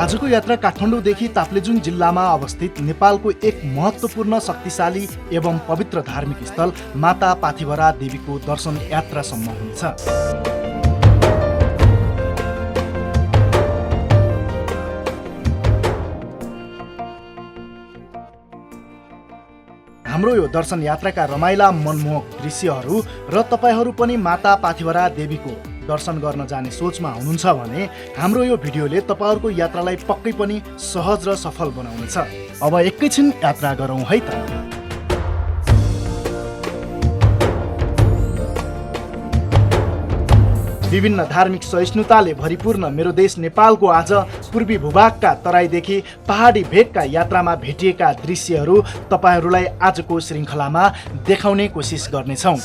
आजको यात्रा काठमाडौँदेखि ताप्लेजुङ जिल्लामा अवस्थित नेपालको एक महत्त्वपूर्ण शक्तिशाली एवं पवित्र धार्मिक स्थल माता पाथिभरा देवीको दर्शन यात्रासम्म हुन्छ। हाम्रो यो दर्शन यात्राका रमाइला मनमोहक दृश्यहरू र तपाईहरू पनि माता पाथिभरा देवीको दर्शन गर्न जाने सोचमा हुनुहुन्छ भने हाम्रो यो भिडियोले तपाईहरुको यात्रालाई पक्कै पनि सहज र सफल बनाउनेछ। अब एकैछिन यात्रा गरौँ है त। विभिन्न धार्मिक सहिष्णुताले भरिपूर्ण मेरो देश नेपालको आज पूर्वी भूभागका तराईदेखि पहाडी भेगका यात्रामा भेटिएका दृश्यहरू तपाईहरूलाई आजको श्रृङ्खलामा देखाउने कोसिस गर्नेछौँ।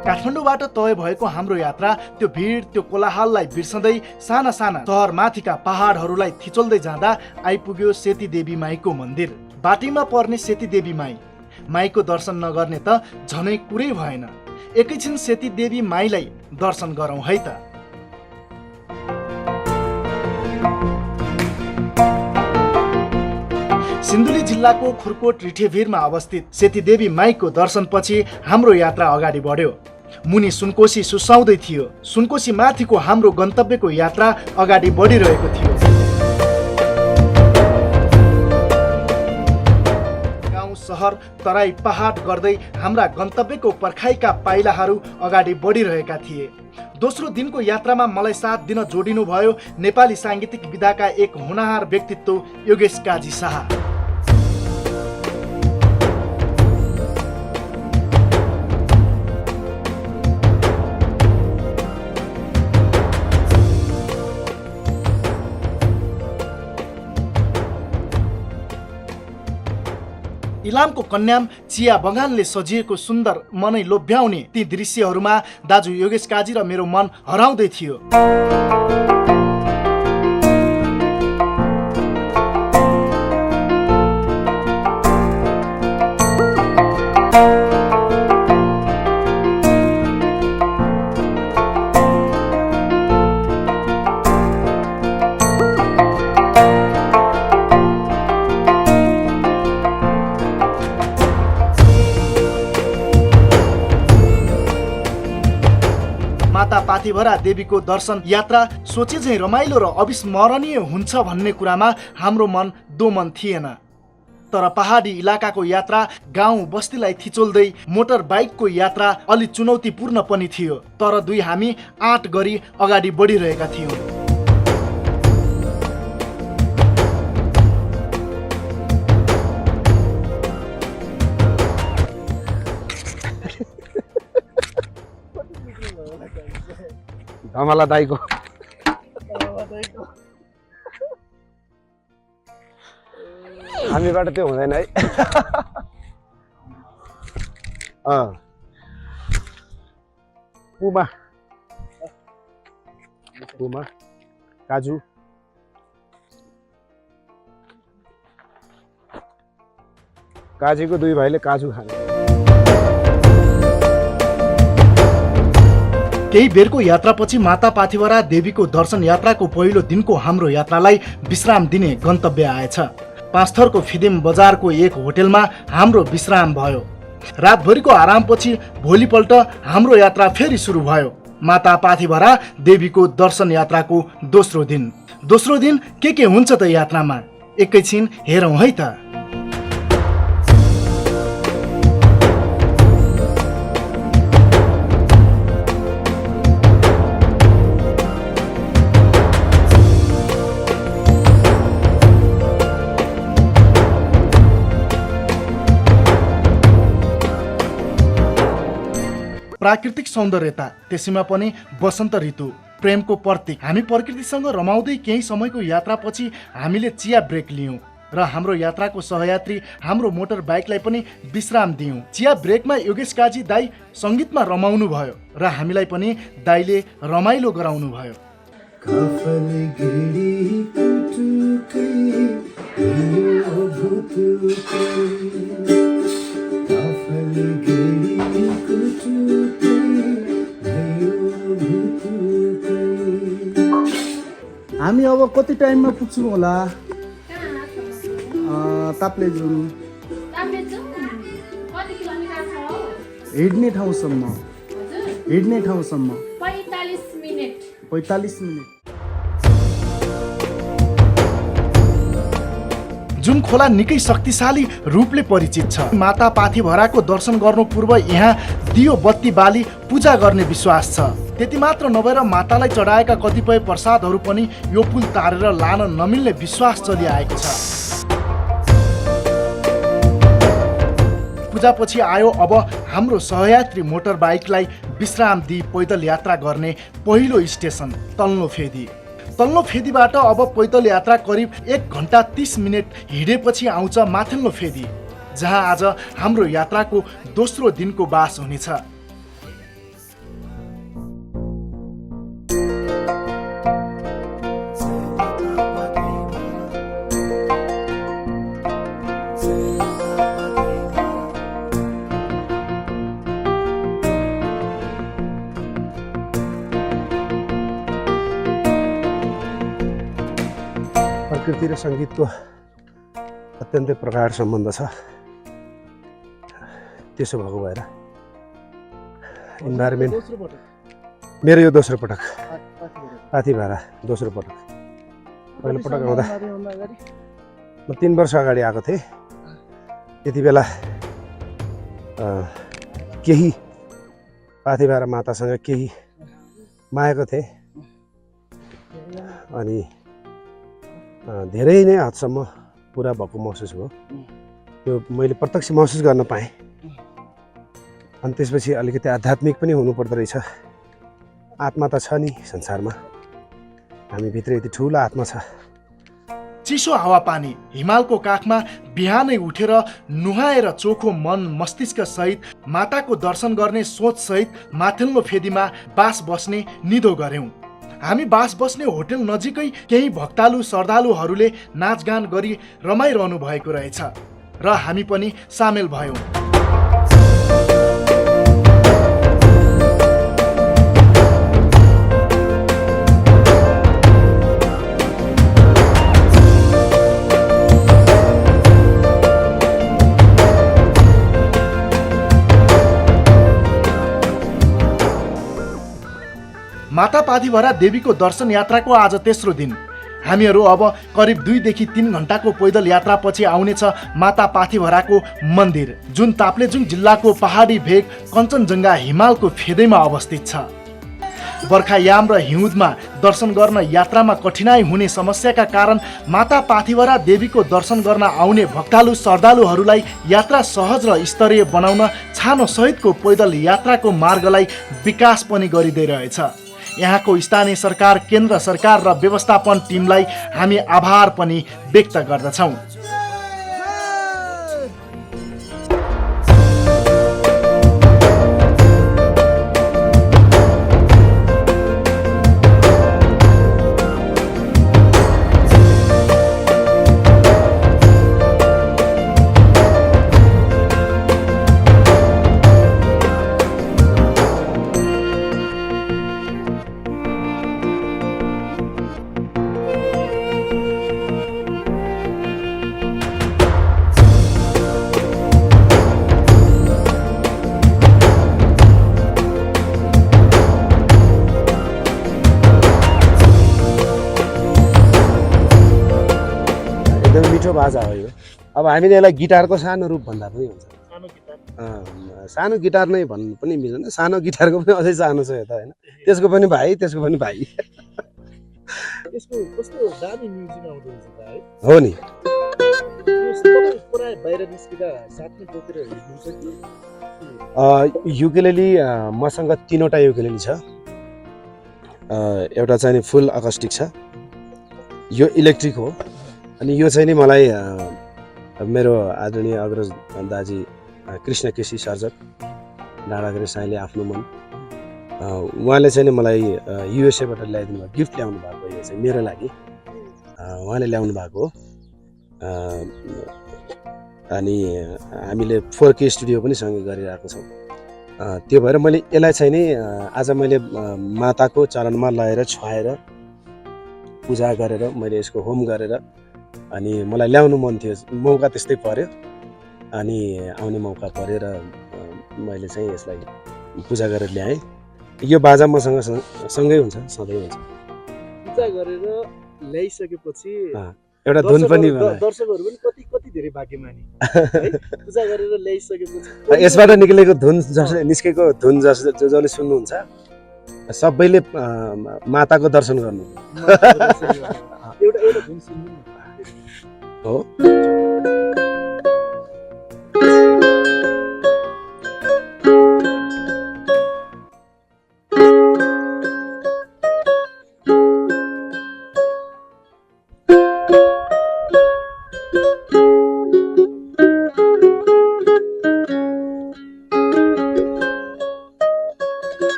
काठमाडौँबाट तय भएको हाम्रो यात्रा त्यो भिड त्यो कोलाहललाई बिर्सँदै साना साना सहरमाथिका पहाडहरूलाई थिचोल्दै जाँदा आइपुग्यो सेती देवी माईको मन्दिर। बाटीमा पर्ने सेती देवी माईको दर्शन नगर्ने त झनै कुरै भएन। एकैछिन सेती देवी माईलाई दर्शन गरौँ है त। सिन्धुली जिल्लाको खुरकोट रिठेभिरमा अवस्थित सेती देवी माईको दर्शनपछि हाम्रो यात्रा अगाडि बढ्यो। मुनि सुनकोशी सुसाउँदै थियो। सुनकोशी माथिको हाम्रो गन्तव्यको यात्रा अगाडि बढिरहेको थियो। गाउँ सहर तराई पहाड गर्दै हाम्रा गन्तव्यको पर्खाइका पाइलाहरू अगाडि बढिरहेका थिए। दोस्रो दिनको यात्रामा मलाई साथ दिन जोडिनु भयो नेपाली साङ्गीतिक विधाका एक हुनहार व्यक्तित्व योगेश काजी शाह। इलामको कन्याम चिया बगानले सजिएको सुन्दर मनै लोभ्याउने ती दृश्यहरूमा दाजु योगेश काजी र मेरो मन हराउँदै थियो। माता पाथिभरा देवीको दर्शन यात्रा सोचे झैं रमाइलो र अविस्मरणीय हुन्छ भन्ने कुरामा हाम्रो मन दोमन थिएन। तर पहाडी इलाकाको यात्रा गाउँ बस्तीलाई थिचोल्दै मोटर बाइकको यात्रा अलि चुनौतीपूर्ण पनि थियो। तर दुई हामी आँट गरी अगाडि बढिरहेका थियौँ। धमला दाइको हामीबाट त्यो हुँदैन है। पुमा काजु काजीको दुई भाइले काजु खाने। केही बेरको यात्रापछि माता पाथिभरा देवीको दर्शन यात्राको पहिलो दिनको हाम्रो यात्रालाई विश्राम दिने गन्तव्य आएछ। पाँचथरको फिदेम बजारको एक होटेलमा हाम्रो विश्राम भयो। रातभरिको आरामपछि भोलिपल्ट हाम्रो यात्रा फेरि सुरु भयो। माता पाथिभरा देवीको दर्शन यात्राको दोस्रो दिन के हुन्छ त यात्रामा एकैछिन हेरौँ है त। प्राकृतिक सौन्दर्यता, त्यसैमा पनि वसन्त ऋतु, प्रेमको प्रतीक। हामी प्रकृतिसँग रमाउँदै केही समयको यात्रापछि हामीले चिया ब्रेक लियौँ र हाम्रो यात्राको सहयात्री हाम्रो मोटर बाइकलाई पनि विश्राम दियौँ। चिया ब्रेकमा योगेश काजी दाई सङ्गीतमा रमाउनु भयो र हामीलाई पनि दाईले रमाइलो गराउनु भयो। हामी अब कति टाइममा पुग्छौँ होला ताप्लेजुङ हिँड्ने ठाउँसम्म 45 मिनट जुन खोला निकै शक्तिशाली रूपले परिचित छ। माता पाथिभराको दर्शन गर्नु पूर्व यहाँ दियो बत्ती बाली पूजा गर्ने विश्वास छ। त्यति मात्र नभएर मातालाई चढाएका कतिपय प्रसादहरू पनि यो पुल तारेर लान नमिल्ने विश्वास चलिआएको छ। पूजापछि आयो अब हाम्रो सहयात्री मोटर बाइकलाई विश्राम दिई पैदल यात्रा गर्ने पहिलो स्टेसन तल्लो फेदी। तल्लो फेदीबाट अब पैदल यात्रा करिब 1 घण्टा 30 मिनट हिँडेपछि आउँछ माथिल्लो फेदी, जहाँ आज हाम्रो यात्राको दोस्रो दिनको बास हुनेछ। प्रकृति र सङ्गीतको अत्यन्तै प्रगाढ सम्बन्ध छ। त्यसो भएको भएर इन्भाइरोमेन्ट मेरो यो दोस्रो पटक पाथिभरा दोस्रो पटक। पहिलो पटक आउँदा म 3 वर्ष अगाडि आएको थिएँ। त्यति बेला केही पाथिभरा मातासँग केही मागेको थिएँ अनि धेरै नै हदसम्म पुरा भएको महसुस भयो। त्यो मैले प्रत्यक्ष महसुस गर्न पाएँ। अनि त्यसपछि अलिकति आध्यात्मिक पनि हुनुपर्दो रहेछ। आत्मा त छ नि संसारमा, हामीभित्र यति ठुलो आत्मा छ। चिसो हावापानी हिमालको काखमा बिहानै उठेर नुहाएर चोखो मन मस्तिष्क सहित माताको दर्शन गर्ने सोच सहित माथिल्लो फेदीमा बास बस्ने निधो गर्यौं। हामी बास बस्ने होटल नजिकै केही भक्तालु श्रद्धालुहरूले नाचगान गरी रमाइरहनु भएको रहेछ र हामी पनि सामेल भयौं। माता पाथिभरा देवीको दर्शन यात्राको आज तेस्रो दिन। हामीहरू अब करिब 2 देखि 3 घण्टाको पैदल यात्रापछि आउनेछ माता पाथिभराको मन्दिर, जुन ताप्लेजुङ जिल्लाको पहाडी भेग कञ्चनजङ्घा हिमालको फेदैमा अवस्थित छ। बर्खायाम र हिउँदमा दर्शन गर्न यात्रामा कठिनाई हुने समस्याका कारण माता पाथिभरा देवीको दर्शन गर्न आउने भक्तालु श्रद्धालुहरूलाई यात्रा सहज र स्तरीय बनाउन छानो सहितको पैदल यात्राको मार्गलाई विकास पनि गरिँदै रहेछ। यहाँको स्थानीय सरकार, केन्द्र सरकार र व्यवस्थापन टिमलाई हामी आभार पनि व्यक्त गर्दछौँ। मिठो बाजा हो यो। अब हामीले यसलाई गिटारको सानो रूप भन्दा पनि हुन्छ। सानो गिटार नै भन्नु पनि मिल्दैन, सानो गिटारको पनि अझै सानो छ यता हैन। त्यसको पनि भाइ, त्यसको पनि भाइ। यसको कस्तो दामी म्युजिक आउँदो रहेछ त है। हो नि। यो सबै पुरा बाहिर निस्किदा साथमै बोकेर हिँड्नुहुन्छ कि? युकेलेली मसँग 3वटा युकेलेली छ। एउटा चाहिँ नि फुल अकस्टिक छ, यो इलेक्ट्रिक हो, अनि यो चाहिँ नि मलाई मेरो आदरणीय अग्रज दाजी कृष्ण केसी सर्जक डाँडागरे साईले आफ्नो मन उहाँले चाहिँ नि मलाई युएसएबाट ल्याइदिनु भएको गिफ्ट ल्याउनु भएको। यो चाहिँ मेरो लागि उहाँले ल्याउनु भएको हो। अनि हामीले 4K स्टुडियो पनि सँगै गरिरहेको छौँ। त्यो भएर मैले यसलाई चाहिँ नि आज मैले माताको चरणमा लगेर छुवाएर पूजा गरेर मैले यसको होम गरेर अनि मलाई ल्याउनु मन थियो, मौका त्यस्तै पर्यो अनि आउने मौका पऱ्यो र मैले चाहिँ यसलाई पूजा गरेर ल्याएँ। यो बाजा मसँग सँगै हुन्छ, सधैँ हुन्छ। पूजा गरेर ल्याइसकेपछि एउटा धुन पनि बनाएँ। दर्शकहरू पनि कति कति धेरै भाग्यमानी है पूजा गरेर ल्याइसकेपछि यसबाट निक्लेको धुन जसले निस्केको धुन जसले सुन्नुहुन्छ सबैले माताको दर्शन गर्नु एउटा धुन सुन्नु न हो।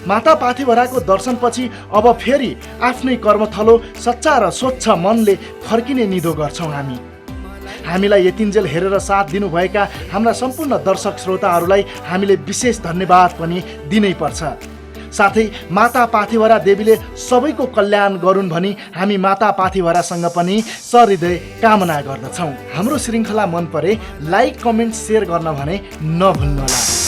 माता पाथिभराको दर्शनपछि अब फेरि आफ्नै कर्मथलो सच्चा र स्वच्छ मनले फर्किने निधो गर्छौँ हामी। हामीलाई यतिन्जेल हेरेर साथ दिनुभएका हाम्रा सम्पूर्ण दर्शक श्रोताहरूलाई हामीले विशेष धन्यवाद पनि दिनै पर्छ। साथै माता पाथिभरा देवीले सबैको कल्याण गरून् भनी हामी माता पाथिभरासँग पनि सहृदय कामना गर्दछौँ। हाम्रो श्रृङ्खला मन परे लाइक, कमेन्ट, सेयर गर्न भने नभुल्नुहोला।